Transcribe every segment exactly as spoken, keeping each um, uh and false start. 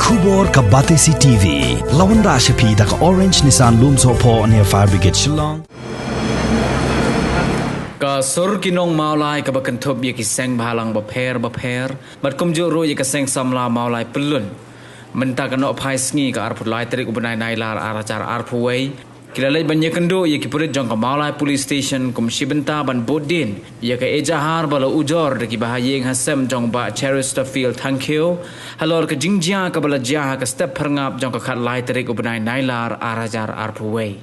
Khubor ka Batesi T V. La wanrah sha phi da ka Orange Nissan Lumsohphoh near Fire Brigade Shillong. Ka sur ki nong Mawlai kaba kynthup ïa ki seng bhalang bapher bapher bad kumjuh ruh ïa ka seng samla Mawlai Pyllun, mynta ka nohphai sngi ka arphew lai tarik u bnai Nailar ar hajar arphew wei, ki la leit ban ïakynduh ïa ki pulit jong ka Mawlai Police Station kum shi bynta ban bud dien ïa ka ejahar ba la ujor da ki bahaïing hasem jong Bah Cheristerfield Thangkhiew halor ka jingjia kaba la jia ha ka step phyrngap jong ka khatlai tarik u bnai Nailar ar hajar arphew wei.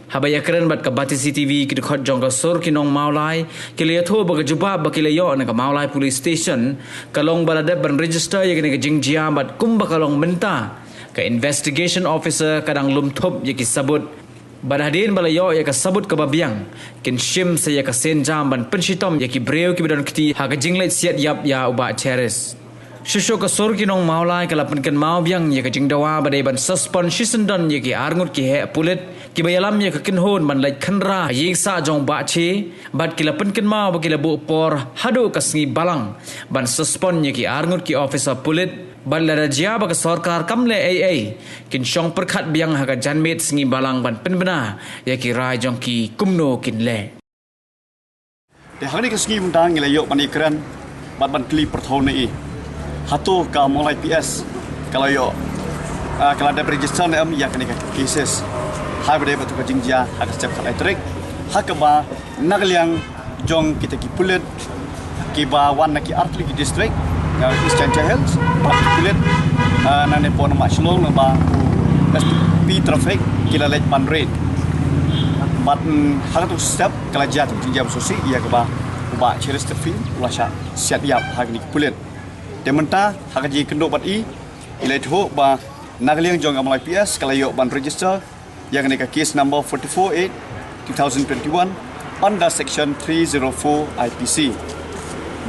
Haba ïakren bad ka Batesi T V, ki dkhot jong ka sur ki nong Mawlai ki la ïathuh ba ka jubab ba ki la ïoh na ka Mawlai Police Station ka long ba la dep ban register ïa kane ka jingjia bad kumba ka long mynta, ka investigation officer ka dang lum thup ïa ki sabut. Bad hadien ba la ïoh ïa ka sabut kaba biang, kin shim sa ïa ka sienjam ban pynshitom ïa ki briew kiba don kti ha ka jingleit siat ïap ïa u Bah Cheris. Shuh shuh ka sur ki nong Mawlai ka la pynkynmaw biang ïa ka jingdawa ba dei ban suspend shisyndon ïa ki arngut ki heh pulit kiba ïalam ïa ka kynhun ban leit khynra ha ïing sah jong Bah Che, bad ki la pynkynmaw ba ki la buh por haduh ka sngi Balang ban suspend ïa ki arngut ki officer pulit, bad lada jia ba ka sorkar kam leh ei ei, kin shong pyrkhat biang ha ka janmiet sngi Balang ban pynbna ïa ki rai jong ki kumno kin leh. Te ha kane ka sngi mynta ngi la ïoh ban ïakren bad ban kylli pyrthei na i, hato ka Mawlai P S ka la ïoh, ah, ka la dep register ne em ïa kane ka cases. Haba dei bad tu ka jingjia ha ka step khatlai tarik, ha kaba na ka liang jong kita ki pulit kiba wan na ki artylli ki district, na East Jaintia Hills, bad ki pulit, ah, na ne pon ma Shillong, na ba S P traffic ki la leit ban raid. Bad, mm, ha katu step ka la jia tu jingjia ba sngewsih ïa kaba u Bah Cheristerfield u la shah siat ïap ha kine ki pulit. Te mynta ha ka jingkynduh bad i, i la ïathuh ba na ka liang jong ka Mawlai P S ka la ïoh ban register ïa kane ka case number forty-four eight two thousand twenty-one under section three zero four I P C.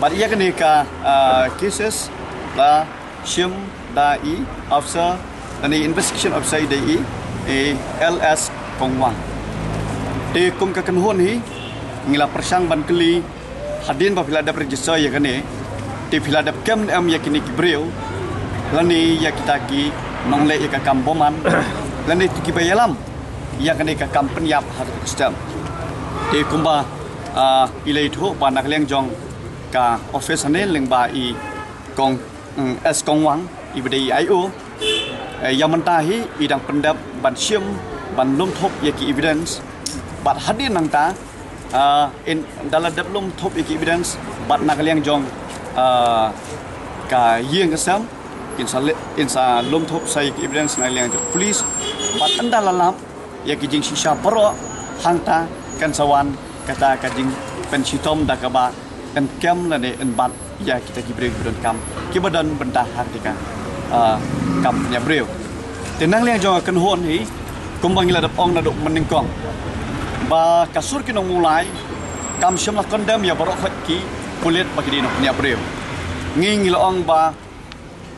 Bad ïa kane ka, ah, cases la shim da i officer, lane investigation officer i dei i, i L S Kongwang. Te kum ka kynhun hi ngi la pyrshang ban kylli, hadien ba phi la dep register ïa kane, te phi la dep kem ne em ïa kine ki briew, lane ïa kita ki nongleh ïa ka kam bymman, lane tu kiba ïalam ïa kane ka kam pynïap ha katu ka step. Te kumba, ah, i la ïathuh ba na ka liang jong ka office hangne lyngba i Kong, mm, S Kongwang, iba dei i I O. Eh, ïa mynta hi i dang pyndep ban shim, ban lum thup ïa ki evidence. Bad hadien nangta, ah, ynda la dep lum thup ïa ki evidence bad na ka liang jong, ah, ka ïing ka sem, kin sa le-, kin sa lum thup sa ïa ki evidence na ka liang jong police. Bad ynda la lap ïa ki jingshisha baroh, hangta kan sa wan kata ka jingpynshitom da kaba yn kem lane yn bat ïa kita ki briew kiba donkam, kiba don bynta ha kata ka, ah, kam pynïap briew. Te na ka liang jong ka kynhun hi, kumba ngi la dep ong naduh mynnyngkong, ba ka sur ki nong Mawlai kam shym la condemn ïa baroh khoit ki pulit ba ki dei nongpynïap briew. Ngi, ngi la ong ba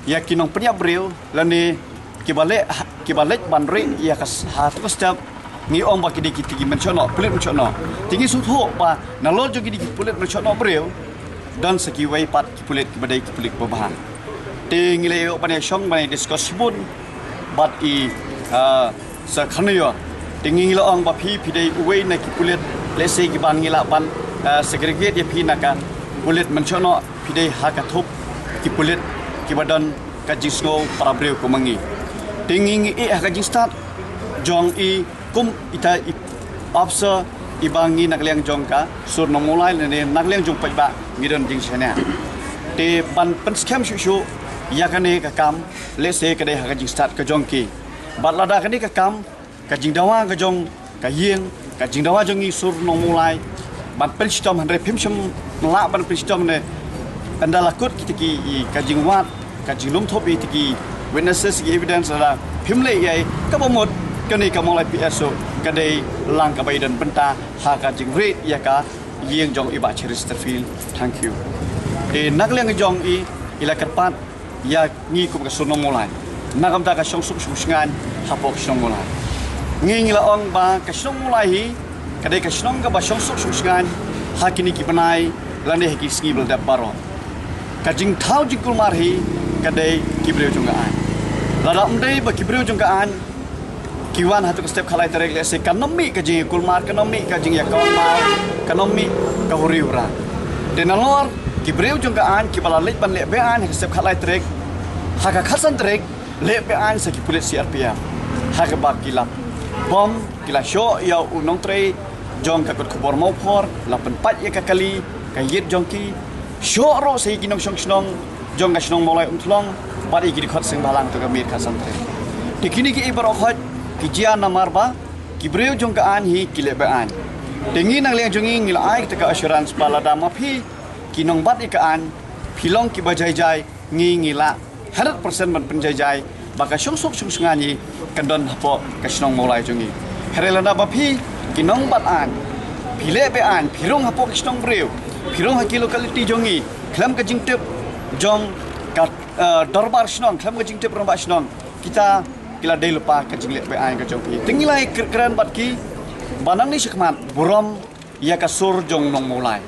ïa ki nongpynïap briew lane kiba leh, kiba leit ban raid ïa ka s-, ha tu ka step, ngi ong ba ki dei kita ki mynshohnoh, pulit mynshohnoh. Te ngi sngewthuh ba nalor jong ki dei ki pulit mynshohnoh briew, don sa kiwei pat ki pulit kiba dei ki pulit babha. Te ngi la ïoh ban ïashong ban ïa discuss shibun bad i, ah, Sir Kharnaior. Te ngi, ngi la ong ba phi, phi dei uwei na ki pulit, lehse kiba ngi lah ban, ah, segregate ïa phi na ka pulit mynshohnoh, phi dei ha ka thup ki pulit kiba don ka jingsngew para briew kum ma ngi. Te ngi, ngi ïeh ha ka jingstad jong i kum ita i officer iba ngi na ka liang jong ka sur nong Mawlai lane na ka liang jong paidbah ngi don jingshaniah. Te ban pynskhem shuh shuh ïa kane ka kam, lehse ka dei ha ka jingstad ka jong ki. Bad lada kane ka kam, ka jingdawa ka jong ka ïing, ka jingdawa jong ngi sur nong Mawlai, ban pynshitom, hynrei phim shym lah ban pynshitom ne ynda la kut kita ki, i, ka jingwad, ka jinglum thup ïa kita ki witnesses, ki evidence, lada phim leh ei ei, kaba mut kane ka Mawlai P S o ka dei lang kaba i don bynta ha ka jing raid ïa ka ïing jong i Bah Cheristerfield Thangkhiew. Te na ka liang jong i, i la kyrpad ïa ngi kum ka sur nong Mawlai na ka bynta ka shongsuk shongshngaiñ hapoh ka shnong Mawlai. Ngi, ngi la ong ba ka shnong Mawlai hi ka dei ka shnong kaba shongsuk shongshngaiñ ha kine ki bnai lane ha ki sngi ba la dep baroh. Ka jingthaw jingkulmar hi ka dei ki briew jong ka aiñ. Lada ym dei ba ki briew jong ka aiñ ki wan ha tu ka step khatlai tarik, lehse kan ym mih ka jingïakulmar, kan ym mih ka jingïakawang maw, kan ym mih ka huri hura. Te nalor ki briew jong ka aiñ kiba la leit ban leh be-aiñ ha ka step khatlai tarik, ha ka khatsan tarik leh be-aiñ sa ki pulit C R P F, ha kaba ki la bom, ki la shoh ïa u nongtrei jong ka kot khubor Mawphor, la pynpait ïa ka kali ka ïit jong ki, shoh ruh sa ïa ki nongshong shnong jong ka shnong Mawlai Umthlong bad ïa ki dkhot Seng Bhalang ha ka miet khatsan tarik. Te kine kiei baroh khoit ki jia namar ba ki briew jong ka aiñ hi ki leh be-aiñ. Te ngi na ka liang jong ngi ngi la ai kata ka assurance ba lada ma phi ki nongbat ïa ka aiñ, phi long kiba jai jai, ngi ngi lah hundred percent ban pynjai jai ba ka shongsuk shongsngain hi kan don hapoh ka shnong Mawlai jong ngi. Hynrei lada ba phi ki nongbat aiñ, phi leh be-aiñ, phi rung hapoh ki shnong briew, phi rung ha ki locality jong ngi khlem ka jingtip jong ka, eh, dorbar shnong, khlem ka jingtip rangbah shnong, kita ki la dei lypa ka jingleh be-aiñ ka jong phi. Te ngi la ïa kren bad ki ba nangne shakhmat burom ïa ka sur jong nong Mawlai.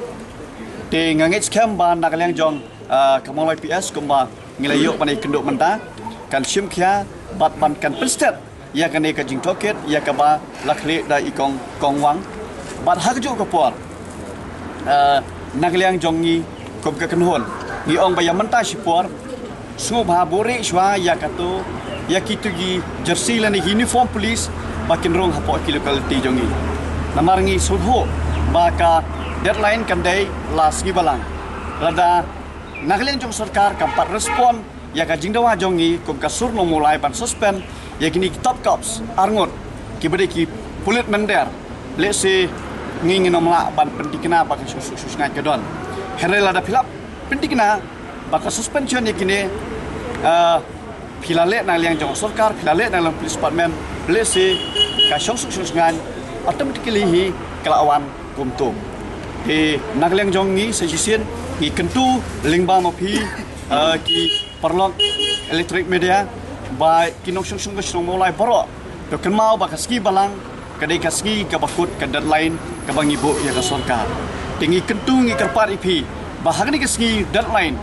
Te nga ngeit skhem ba na ka liang jong, ah, ka Mawlai P S kumba ngi la ïoh ban ïakynduh mynta, kan shim khia bad ban kan pynstet ïa kane ka jingtohkit ïa kaba la khlieh da i kong Kong Wang. Bad ha kajuh ka por, ah, na ka liang jong ngi kum ka kynhun ngi ong ba ïa mynta shipor sngewbha buhrieh shuwa ïa kato, ïa kito ki jersey lane ki uniform police ba kin rung hapoh ki locality jong ngi. Namar ngi sngewthuh ba ka deadline kan dei la sngi balang. Lada na ka liang jong sorkar kam pat respond ïa ka jingdawa jong ngi kum ka sur nong Mawlai ban suspend ïa kine ki top cops arngut kiba dei ki pulit mynder, lehse ngi ngin ym lah ban pyntikna ba ka shongsuk shongsngain ka don. Hynrei lada phi lah pyntikna ba ka suspension ïa kine, ah, phi la leh na ka liang jong sorkar, phi la leh na ka liang police department, lehse ka shongsuk shongsngain automatically hi ka la wan kumto. Te na ka liang jong ngi sa shisien ngi kyntu lyngba ma phi, ah, ki paralok electronic media ba ki nongshong shnong ka shnong Mawlai baroh to kynmaw ba ka sngi balang ka dei ka sngi kaba kut ka deadline kaba ngi buh ïa ka sorkar. Te ngi kyntu ngi kyrpad ïa phi ba ha kane ka sngi deadline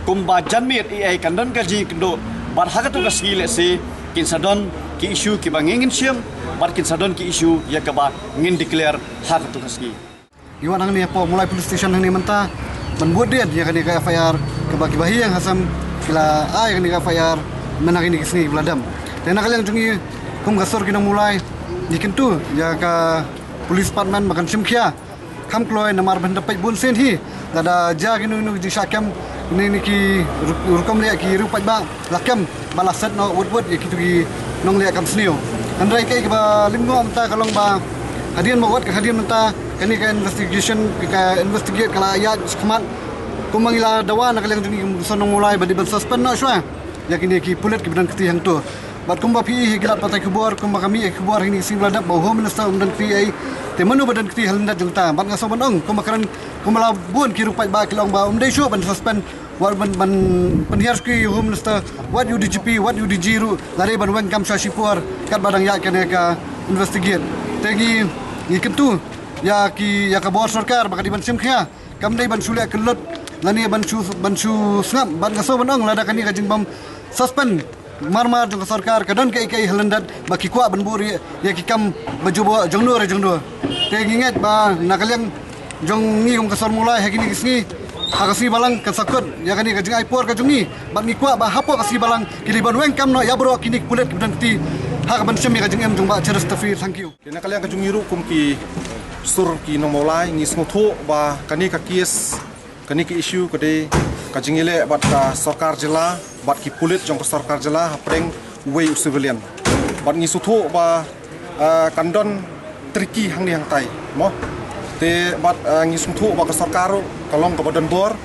kumba janmiet ïa kan don ka jingkynduh bad ha kato ka sngi lehse kin sa don ki issue kiba ngi ngin shim bad kin sa don ki issue ïa kaba ngin declare ha kato ka sngi. Ngi wan hangne hapoh Mawlai Police Station hangne mynta ban bud dien ïa kane ka F I R kaba ki bahaïing hasem ki la ai kane ka F I R mynta kine ki sngi kiba la dep. Te na ka liang jong ngi kum ka sur ki nong Mawlai ngi kyntu ïa ka police department ba kan shim khia kham kloi namar ban da peit bun sien hi lada jia kino kino ki jingshah kem kine kine ki ru-, rukom leh ki riewpaidbah la kem ba la set noh wut wut ïa kito ki nongleh kam sniew. Hynrei kaei kaba lyngngoh mynta ka long ba hadien ba wat ka hadien mynta kane ka investigation ka investigate ka la ïaid shakhmat. Kumba ngi la dawa na ka liang jong ngi kum ka shnong Mawlai ba dei ban suspend noh shuwa ïa kine ki pulit kiba don kti hangto. Bad kumba phi ïohi ha ki lad pathai khubor kumba ka mih ha ki khubor ha kine ki sngi ba la dep ba u Home Minister um don kti ei. Te mano ba don kti ha lyndet jong kata bad nga sngew ban ong kumba kren kumba la bun ki riewpaidbah ki la ong ba um dei shuh ban suspend wat ban, ban pynhiar shuki ïa u Home Minister, wat ïa u D G P, wat ïa u D G ruh, la dei ban weng kam shuwa shipor katba dang ïaid kane ka investigate. Te ngi, ngi kyntu ïa ki, ïa ka bor sorkar ba ka dei ban shim khia, kam dei ban shu leh kyllut lane ban shu, ban shu sngap, bad nga sngew ban ong lada kane ka jingbym suspend marmar jong ka sorkar ka don kaei kaei ha lyndet ba ki kwah ban buhrieh ïa ki kam ba jubor jongno re jongno. Te ngi ngeit ba na ka liang jong ngi kum ka shnong Mawlai ha kine ki sngi, ha ka sngi balang kan sa kut ïa kane ka jingai por ka jong ngi bad ngi kwah ba hapoh ka sngi balang ki dei ban weng kam noh ïa baroh kine ki pulit kiba don kti ha kaban shim ïa ka jingim jong Bah Cheristerfield. Thank you. Te na ka liang ka jong ngi ruh kum ki sur ki nong Mawlai ngi sngewthuh ba kane ka case, kane ka issue ka dei ka jingïaleh bad ka sorkar jylla bad ki pulit jong ka sorkar jylla hapdeng uwei u civilian. Bad ngi sngewthuh ba, ah, kan don tricky hangne hangtai mo. Te bad, ah, ngi sngewthuh ba ka sorkar ruh ka long kaba don bor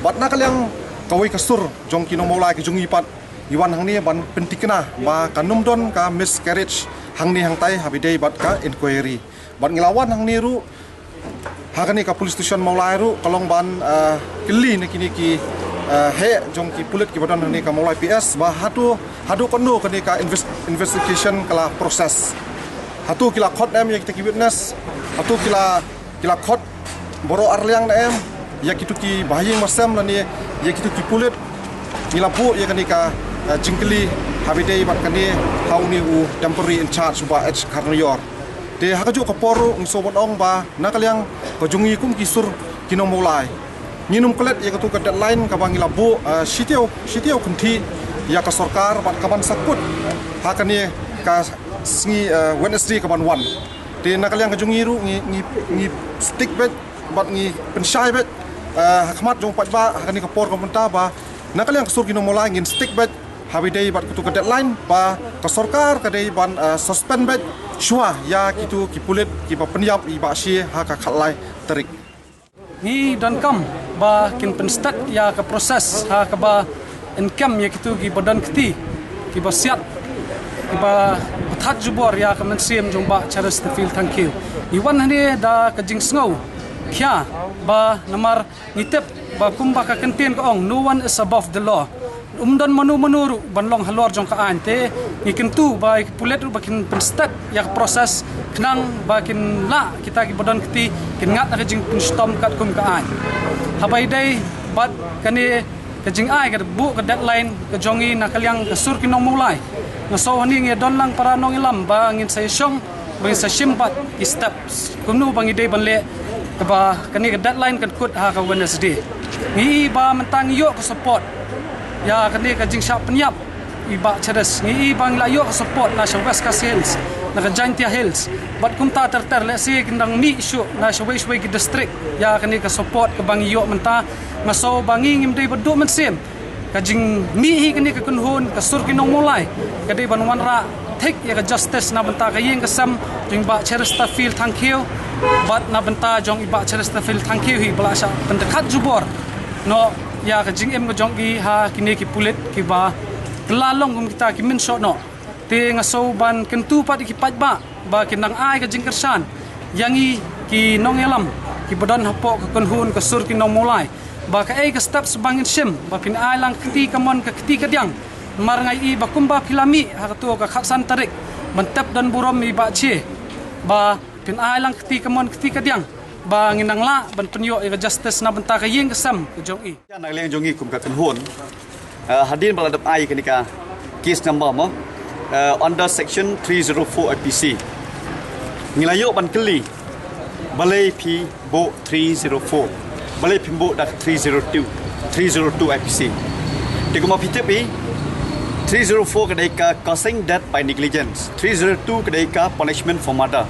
bad na ka liang kawei ka sur jong ki nong Mawlai ka jong ngi pat ngi wan hangne ban pyntikna ba kan ym don ka miscarriage hangne hangtai haba ïadei bad ka inquiry. Bad ngi la wan hangne ruh ha kane ka police station Mawlai ruh ka long ban, ah, kylli na kine ki, ah, heh jong ki pulit kiba don hangne ka Mawlai P S ba hato, hato katno kane ka invest-, investigation ka la process. Hato ki la khot ne em ïa kita ki witness, hato ki la, ki la khot baroh arliang ne em ïa kito ki bahaïing bahasem lane ïa kito ki pulit. Ngi la buh ïa kane ka jingkylli haba ïadei bad kane ha une u temporary in charge u Bah H Kharnaior. Te ha kajuh ka por ruh ngi sngewbha ban ong ba na ka liang ka jong ngi kum ki sur ki nong Mawlai, ngin ym klet ïa katu ka deadline kaba ngi la buh, eh, shi taïew, shi taïew kynthih ïa ka sorkar bad kaban sa kut ha kane ka sngi, eh, Wednesday kaban wan. Te na ka liang ka jong ngi ruh ngi, ngi, ngi stick beit bad ngi pynshai beit, eh, ha khmat jong u paidbah ha kane ka por ka mynta ba na ka liang ka sur ki nong Mawlai ngin stick beit haba ïadei bad katu ka deadline ba ka sorkar ka dei ban, eh, suspend beit shuwa ïa kitu ki pulit kiba pynïap ïa i Bah Shea ha ka khatlai tarik. Ngi donkam ba kin pynstet ïa ka process ha kaba yn kem ïa kitu kiba don kti, kiba siat, kiba pynthat jubor ïa ka mynsiem jong Bah Chesterfield Thangkhiew. Ngi wan hangne da ka jingsngew khia ba namar ngi tip ba kumba ka kyntien ka ong, "No one is above the law." Um don mano mano ruh ban long halor jong ka aiñ, te ngi kyntu ba ïa ki pulit ruh ba kin pynstet ïa ka process khnang ba kin lah kita kiba don kti kin ngat na ka jingpynshitom katkum ka aiñ. Haba ïadei bad kane ka jingai ka buh ka deadline ka jong ngi na ka liang ka sur ki nong Mawlai, nga sngew hangne ngi don lang para nongïalam ba ngin sa ïashong ba ngin sa shim bad ki steps kumno ba ngi dei ban leh kaba kane ka deadline kan kut ha ka Wednesday. Ngi i ba mynta ngi ïoh ka support ïa kane ka jingshah pynïap i Bah Cheris. Ngi i ba ngi la ïoh ka support na sha West Khasi Hills, na ka Jaintia Hills bad kumta ter ter, lehse kin dang mih shuh na shawei shawei ki district ïa kane ka support kaba ngi ïoh mynta. Nga sngew ba ngi ngim dei ba duh mynsiem. Ka jingmih hi kane ka kynhun ka sur ki nong Mawlai ka dei ban wanrah thik ïa ka justice na bynta ka ïing ka sem jong i Bah Chesterfield Thangkhiew bad na bynta jong i Bah Chesterfield Thangkhiew hi ba la shah pyndkhat jubor noh ïa ka jingim ka jong i ha kine ki pulit kiba kylla long kum kita ki mynshoh noh. Te nga sngew ban kyntu pat ïa ki paidbah ba kin nang ai ka jingkyrshan ïa ngi ki nongïalam kiba don hapoh ka kynhun ka sur ki nong Mawlai ba kaei ka step ba ngin shim ba phin ai lang kti kamon ka kti kadiang. Namar nga i ba kumba phi la mih ha kato ka khatsan tarik ban tep don burom i Bah Shea ba phin ai lang kti kamon kti kadiang ba ngin nang lah ban pynïoh ïa ka justice na bynta ka ïing ka sem ka jong i. Na ka liang jong i kum ka kynhun, eh, hadien ba la dep ai kane ka case number mo, eh, under section three zero four I P C, ngi la ïoh ban kylli balei phi buh three zero four, balei phim buh da three zero two, three zero two I P C. Te kumba phi tip hi, three zero four ka dei ka causing death by negligence, three zero two ka dei ka punishment for murder.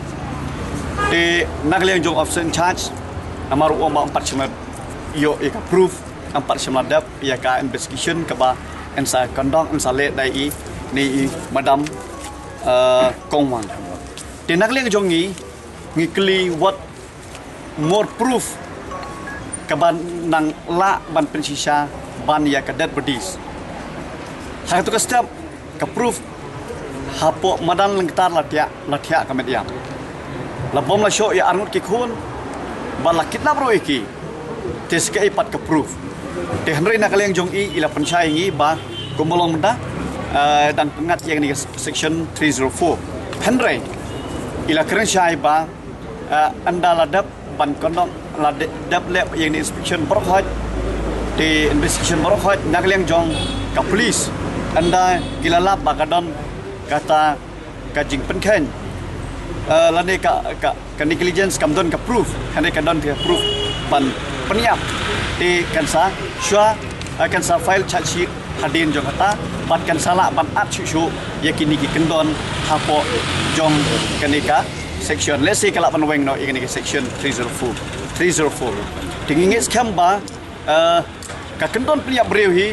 Te na ka liang jong officer in charge, namar u ong ba ym pat shym la ïoh ïa ka proof, ym pat shym la dep ïa ka investigation kaba yn sa conduct, yn sa leh da i ne i Madam, eh, Kongwang. Te na ka liang jong ngi, ngi kylli what more proof kaba nang lah ban pynshisha ban ïa ka dead bodies. Ha kato ka step ka proof hapoh madan lyngktar la thiah, la thiah ka met ïap. La bom la shoh ïa arngut ki khun bad la kidnap ruh ïa ki. Te sa kaei pat ka proof? Te hynrei na ka liang jong i, i la pynshai ïa ngi ba kumba long mynta, eh, dang pynngat ïa kane ka section three zero four. Hynrei i la kren shai ba, eh, ynda la dep ban conduct, la de-, dep leh ïa kane inspection baroh khoit, te investigation baroh khoit na ka liang jong ka police, ynda ki la lap ba ka don kata ka jingpynkheiñ, eh, lane ka, ka, ka negligence, kam don ka proof, hynrei ka don ka proof ban pynïap, te kan sa shuwa, eh, kan sa file charge sheet hadien jong kata bad kan sa lah ban act shuh shuh ïa kine ki kyndon hapoh jong kane ka section. Lehse ka lah ban weng noh ïa kane ka section three zero four, three zero four. Te ngi ngeit skhem ba, eh, ka kyndon pynïap briew hi,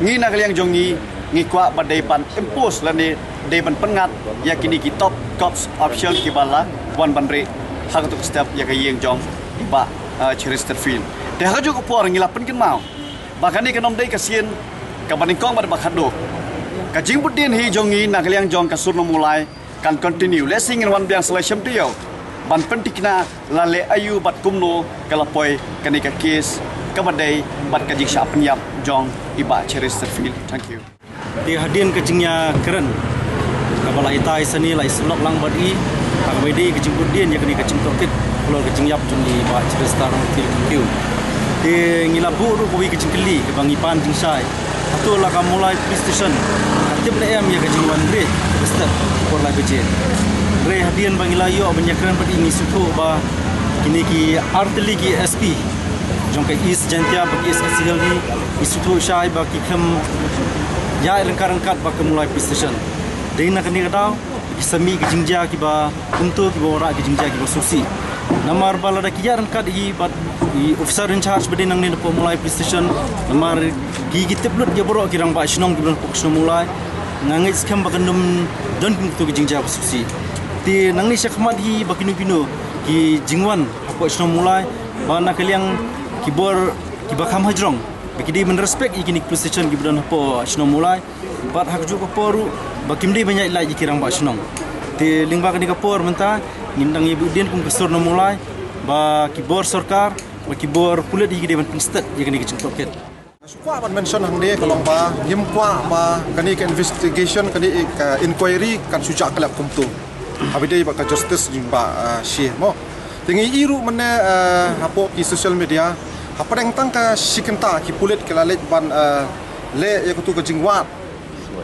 ngi na ka liang jong ngi, ngi kwah ba dei ban impose lane dei ban pynngat ïa kine ki top cops official kiba la wan ban rieh ha kato ka step ïa ka ïing jong i Bah, eh, Chesterfield. Te ha kajuh ka por ngi la pynkynmaw ba kane kan ym dei ka sien kaba nyngkong bad ba khatduh. Ka jingbud dien hi jong ngi na ka liang jong ka sur nong Mawlai kan continue. Lehse ngin wan biang sa la shem taïew ban pyntikna la leh aïu bad kumno ka la poi kane ka case kaba dei bad ka jingshah pynïap jong i Bah Chesterfield. Thank you. Te hadien ka jingïakren kaba la hitai sani la isynlok lang bad i, ha kaba ïadei ka jingbud dien ïa kane ka jingtohkit halor ka jingïap jong i Bah Chesterfield Thangkhiew. Te ngi la buh ruh kawei ka jingkylli kaba ngi pan jingshai To la ka Mawlai Police Station ka tip ne em ïa ka jingwan ri ka step por la ka je. Re hadien ba ngi la ïoh ban ïakren bad i ngi sngewthuh ba kine ki artylli ki S P jong ka East Jaintia bad ki East Khasi Hills, ngi sngewthuh shai ba ki khlem ïa ryngkat ryngkat bad ka Mawlai Police Station. Dei na kane ka daw ki sa mih ki jingjia kiba kumto, kiba wanrah ki jingjia kiba sngewsih. Namar ba lada ki ïa ryngkat hi bad i officer in charge ba dei nangne na Mawlai Police Station, namar ki ki tip lut ïa baroh ki rangbah shnong kiba don hapoh shnong Mawlai. Nga ngeit skhem ba kan ym don kumto ki jingjia ba sngewsih. Te nangne sha khmat hi ba kino kino ki jingwan hapoh shnong Mawlai ba na ka liang ki bor kiba kham hajrong ba ki dei ban respect ïa kine ki Police Station kiba don hapoh shnong Mawlai. Bad ha kajuh ka por ruh ba kim dei ban ïaid lait ïa ki rangbah shnong. Te lyngba kane ka por mynta ngin dang ïa buh dien kum ka sur na Mawlai ba ki bor sorkar ba ki bor pulit hi ki dei ban pynstet ïa kane ka jingtohkit. Nga shu kwah ban mention hangne ka long ba ngim kwah ba kane ka investigation, kane ka inquiry kan shu jah klep kumto. Haba ïadei bad ka justice jong ba, ah, shi mo. Te ngi i ruh mynne, ah, hapoh ki social media hapdeng tang ka shi kynta ki pulit ki la leit ban, ah, leh ïa katu ka jingwad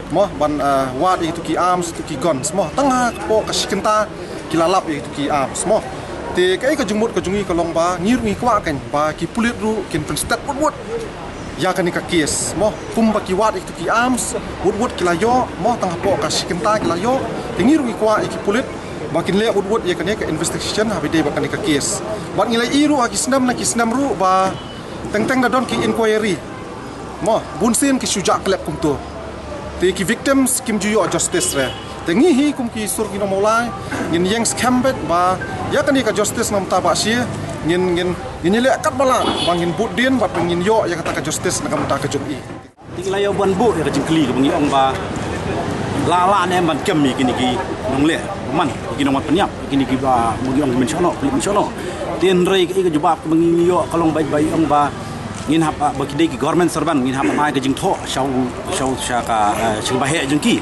mo, ban, ah, wad ïa katu ki arms, katu ki guns mo, tang hapoh ka shi kynta ki la lap ïa katu ki arms mo. Te kaei ka jingmut ka jong ngi ka long ba ngi ruh ngi kwah kan ba ki pulit ruh kin pynstet wut wut ïa kane ka case mo, kumba ki wad ïa katu ki arms wut wut ki la ïoh mo, tang hapoh ka shi kynta ki la ïoh. Te ngi ruh ngi kwah ïa ki pulit ba kin leh wut wut ïa kane ka investigation haba ïadei bad kane ka case. Bad ngi la i ruh ha ki snem na ki snem ruh ba teng teng da don ki inquiry mo, bun sien ki shu jah klep kumto. Te ki victims kim ju ïoh justice re. Te ngi hi kum ki sur ki nong Mawlai ngin ïeng skhem beit ba ïa kane ka justice na ka bynta Bah Shie ngin, ngin, ngin ïaleh katba lah ba ngin bud dien bad ba ngin ïoh ïa kata ka justice na ka bynta ka jong i. Te ngi la ïa wan buh ïa ka jingkylli kaba ngi ong ba la lah ne em ban kem ïa kine ki nongleh, man, ïa ki nongwan pynïap, ïa kine kiba ngi ong mynshuwa noh, pulit mynshuwa noh. Te hynrei ïa ka jubab kaba ngi ïoh ka long ba, ba ong ba ngin hap, ah, ba ki dei ki government servant, ngin hap ban ai ka jingthoh sha u, sha u, sha ka, eh, sha kiba heh jong ki.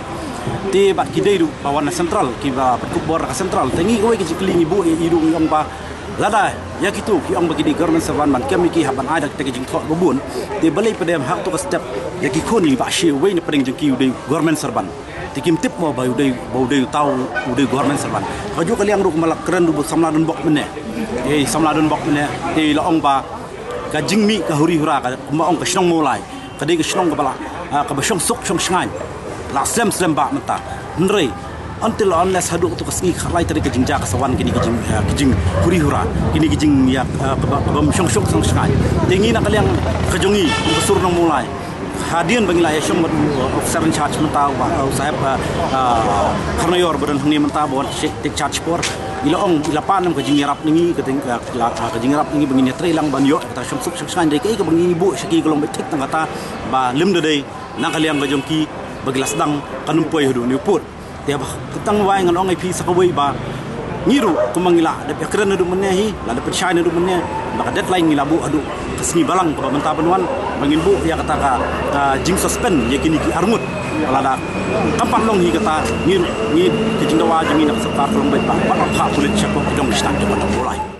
Te bad ki dei ruh ba wan na central, kiba pynkup bor na ka central. Te ngi kawei ka jingkylli ngi buh ïa i ruh ngi ong ba lada ïa kito ki ong ba ki dei government servant ban kem ïa ki hap ban ai da kata ka jingthoh ba bun. Te balei pat em ha kato ka step ïa ki khun ïa ki Bah Shie, uwei na pdeng jong ki u dei government servant. Te kim tip mo ba u dei, ba u dei uta u dei government servant. Ka juh ka liang ruh kumba la kren ruh ba samla donbok mynne. Te samla donbok mynne te la ong ba ka jingmih ka huri hura ka kumba ong ka shnong Mawlai ka dei ka shnong kaba la, ah, kaba shong suk shong shngaiñ. La slem slem ba mynta. Hynrei until unless haduh kato ka sngi ka khatlai tarik ka jingjia ka sa wan kine ki jing, ah, ki jinghuri hura, kine ki jing ïa, ah, kaba, kaba shong suk shong shngaiñ. Te ngi na ka liang ka jong ngi ka sur nong Mawlai, hadien ba ngi la ïa shong bad u, uh, officer in charge mynta, u, uh, u saheb, uh, uh, Kharnaior ba don hangne mynta ba wan take charge por. I la ong, i la pan em ka jingïarap na ngi, ka jing, uh, la, uh, ka jingïarap na ngi ba ngin ïatrei lang ban ïoh kata shong suk shong shngaiñ. Dei kaei kaba ngi buh sha ki ka long ba thik tang kata ba lym da dei na ka liang ka jong ki ba ki la sdang kan ym poi haduh ne u pud. Te ba ka tang wai ngan ong ïa phi sa kawei ba ngi ruh kumba ngi la dep ïakren naduh mynne hi, la dep pynshai naduh mynne, ba ka deadline ngi la buh haduh ka sngi Balang kaba mynta ban wan ba ngin buh ïa kata ka, ka jingsuspend ïa kine ki arngut. Lada kam pat long hi kata ngi, ngi ka jingdawa jong ngi na ka sorkar ka long ba ba ba pha pulit sha ko ki dong shnong jong ba dong Mawlai.